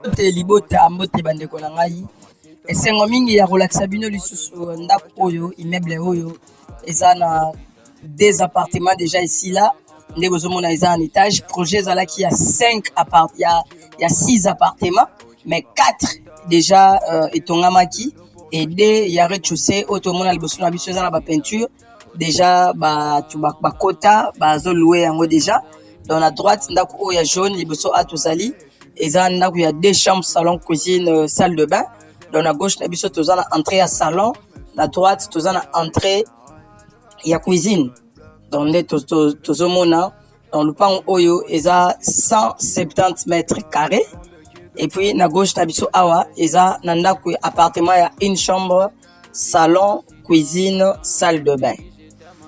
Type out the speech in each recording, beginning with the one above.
Mbote libota, mbote bandeko na ngai. Esengo mingi ya kolakisa bino lisusu ndako oyo, immeuble oyo eza na deux appartements déjà esila nde bozomona eza en étage. Projet ezalaki ya 5 appart ya 6 appartements, mais 4 déjà etongamaki et 2 ya rez-de-chaussée oyo tomona liboso na biso eza na ba peinture déjà, bato bakota bazoloue yango déjà. Donc na droite, ndako oyo ya jaune liboso a tozali eza ndako ya deux chambres, salon, cuisine, salle de bain. Donc na gauche na biso toza na entrée ya salon, na droite toza na entrée ya cuisine. Donc nde tozomona dans lupango oyo eza 170 mètres carrés. Et puis na gauche na biso awa eza na ndako ya appartement ya une chambre, salon, cuisine, salle de bain.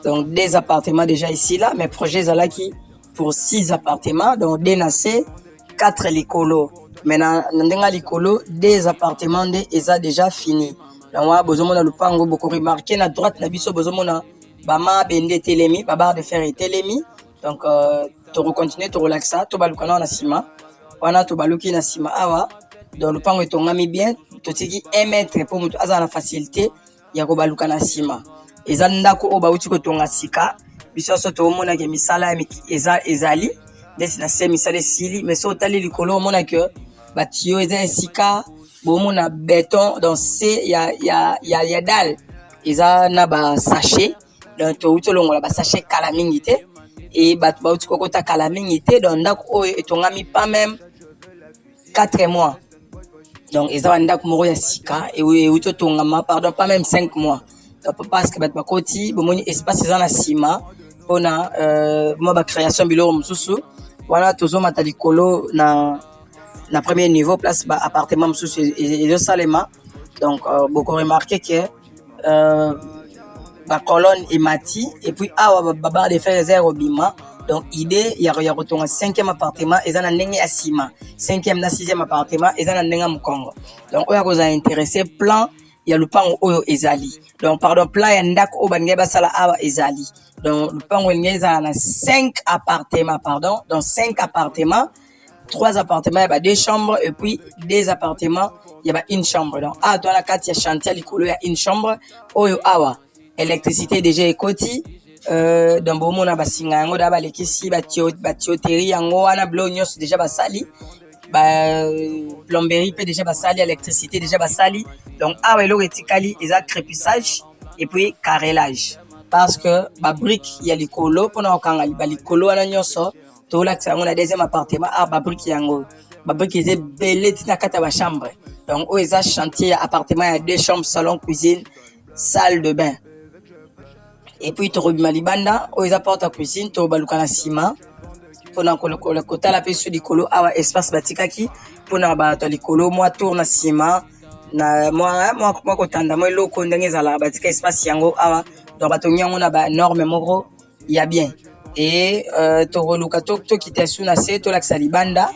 Donc deux appartements déjà ici là, mais projet ezalaki pour six appartements, donc deux na se, quatre likolo. Mais na ndenge ya likolo, deux appartements nde eza déjà fini. Donc wana bozomona lupango, bokoremarquer na droite na biso bozomona bamabende etelemi, babarre de fer etelemi. Donc tokocontinue, tokolakisa, tobaluka nao na nsima wana, tobaluki na nsima awa. Donc lupango etongami bien, totiki 1 mètre mpo moto azala na facilité ya kobaluka na nsima. Eza ndako oyo bauti kotonga sika. Biso nyonso tomonaka misala ya eza ezali ndeti na se misala esili, mais so otali likolo omona ke batio eza esika bomona béton. Donc se ya dalle eza na basachet, donc touti olongola basachet kala mingi te e bato bauti kokota kala mingi te. Donc ndako oyo etongami pas même 4 mois, donc eza bandako moko ya sika euti otongama, pardon, pas même 5 mois. Donc parce que bato bakoti, bomoni espace eza na nsima mpona mwa bacréation biloko mosusu wana. Tozomata likolo na premier niveau, place ba appartement mosusu ezosalema. Donc bokoremarquer ke bacolonne emati et puis awa babarre de fer eza ya kobima. Donc idée ya kotonga cinquième appartement eza na ndenge ya nsima, cinquième na sixième appartement eza na ndenge ya mokongo. Donc oyo akozala intéressé, plan ya lupango oyo ezali, donc pardon, plan ya ndako oyo balingi basala awa ezali. Donc lupango elingi ezala na 5 appartements, pardon, donc 5 appartements, trois appartements ya ba deux chambres et puis deux appartements ya ba une chambre. Donc awa toza na kati ya chantier likolo ya une chambre oyo. Awa électricité déjà ekoti, donc bomona basinga yango da balekisi batuyauterie yango wana, biloko nyonso déjà basali, ba plomberie mpe déjà basali, électricité déjà basali. Donc awa eloko etikali eza crépissage et puis carrelage, parce que babrique ya likolo mpona kokanga balikolo wana nyonso tolakisa yango na deuxième appartement. Awa babrique yango, babrique eza ebele ntina kati ya bachambre. Donc oyo eza chantier ya appartement ya deux chambres, salon, cuisine, salle de bain. Et puis tokobima libanda, oyo eza porte ya cuisine. Tobaluka na nsima mpona kotala mpe so likolo awa espace batikaki mpona bato ya likolo, mwa tour na nsima na mwa kotanda mwa eloko ndenge ezalaka, batika espace yango awa. Donc batongi yango na banorme moko ya bien. E tokoluka tokita su na se, tolakisa libanda.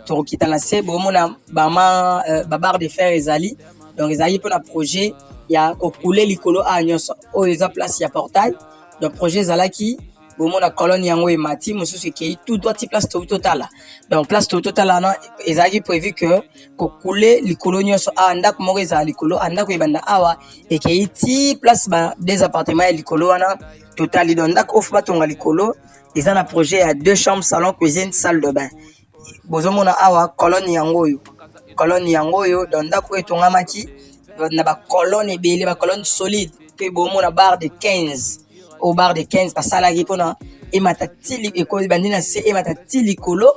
Tokokita na se, bomona bama babarre de fer ezali. Donc ezalaki mpona projet ya kocouler likolo awa nyonso. Oyo eza place ya portail. Donc projet ezalaki, bomona colonne yango emati, mosusu ekei tout droit ti place tobi totala. Donc place tobi totala wana ezalaki prévu ke kocouler likolo nyonso awa, ndako moko ezala likolo, ndako ebanda awa ekei ti place ba deux appartements ya likolo wana totali. Donc ndako oyo batonga likolo eza na projet ya deux chambres, salon, cuisine, salle de bain. Bozomona awa colonne yango oyo, colonne yango oyo. Donc ndako oyo etongamaki na bacolonne ebele, bacolonne solide mpe bomona barre de 15 oyo, barre de 15 basalaki mpona emata ti ebandi na se, emata ti likolo.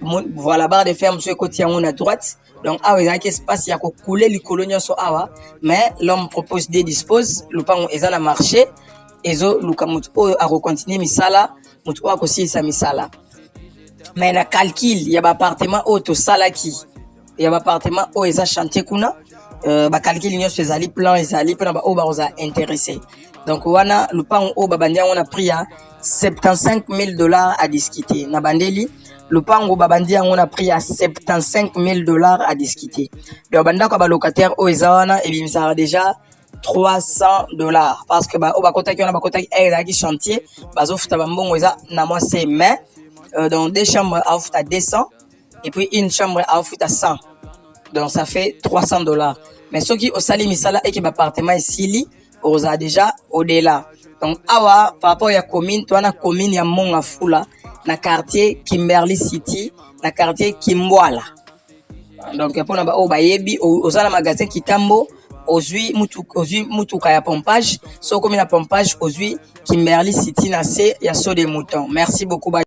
Voilà, barre de fer mosusu ekoti yango na droite. Donc awa ezalaki espace ya kocouler likolo nyonso awa, mais l'homme propose, Dieu dispose. Lupango eza na marché, ezoluka motu oyo akocontinue misala, motu oyo akosilisa misala. Mais na calcul ya baappartement oyo tosalaki, ya baappartement oyo eza chantier kuna, bacalcul nyonso ezali, plan ezali mpona baoyo bakozala intéressé. Donc wana lupango oyo babandi yango na prix ya 75 000 $ à discuter. Na bandeli, lupango babandi yango na prix ya 75 000 $ à discuter. Donc bandako ya balocataire oyo eza wana ebimisaka déjà 300 $, parce que oyo bakotaki wana, bakotaki aire ezalaki chantier, bazofuta bambongo eza na mwa se. Mais dans deux chambres aofuta 200. Et puis une chambre aofuta 100, donc ça fait 300 $. Mais soki osali misala eke baappartement esili, okozala déjà au-delà. Donc awa, par rapport ya commune, toza na commune ya Mont Ngafula, na quartier Kimberly City, na quartier Kimbwala. Donc mpona baoyo bayebi, oza na magasin Kitambo, ozwi mutuka ya pompage. So okomi na pompage, ozwi Kimberly City na se ya saut de mouton. Merci beaucoup.